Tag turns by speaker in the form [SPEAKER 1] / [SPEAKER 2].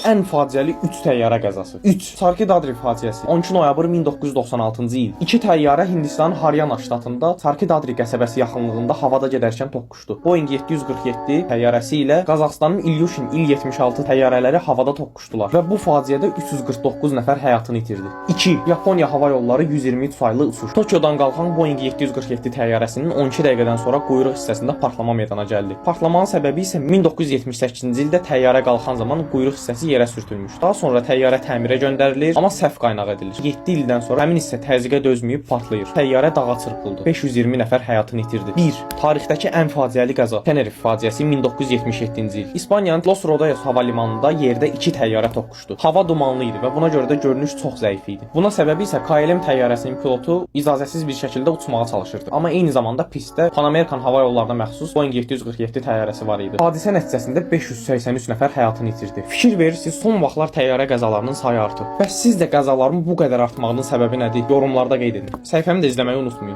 [SPEAKER 1] Ən faciəli 3 təyyarə qəzası. 3. Charkhi Dadri faciəsi. 12 noyabr 1996-cı il. İki təyyarə Hindistanın Haryana ştatında Charkhi Dadri qəsəbəsi yaxınlığında havada gedərkən toqquşdu. Boeing 747 təyyarəsi ilə Qazaxıstanın Ilyushin Il-76 təyyarələri havada toqquşdular və bu faciədə 349 nəfər həyatını itirdi. 2. Yaponiya hava yolları 123 saylı uçuş. Tokiodan qalxan Boeing 747 təyyarəsinin 12 dəqiqədən sonra quyruq hissəsində partlama meydana gəldi. Partlamanın səbəbi isə 1978-ci ildə təyyarə qalxan zaman quyruq hissəsi yerə sürtülmüş. Daha sonra təyyarə təmirə göndərilir, amma səhv qaynaq edilir. 7 ildən sonra həmin hissə təzyiqə dözməyib partlayır. Təyyarə dağa çırpıldı. 520 nəfər həyatını itirdi. 1. Tarixdəki ən faciəli qəza. Tenerife faciəsi, 1977-ci il. İspaniyanın Los Rodeos hava limanında yerdə iki təyyarə toqquşdu. Hava dumanlı idi və buna görə də görünüş çox zəif idi. Buna səbəbi isə KLM təyyarəsinin pilotu icazəsiz bir şəkildə uçmağa çalışırdı. Amma eyni zamanda pistdə Pan American hava yollarına məxsus Boeing 747 təyyarəsi var idi. Hadisə nəticəsində 583 nəfər həyatını itirdi. Fikir verirsiniz, son vaxtlar təyyarə qəzalarının sayı artıb. Bəs sizcə qəzaların bu qədər artmağının səbəbi nədir? Yorumlarda qeyd edin. Səhifəmi də izləməyi unutmayın.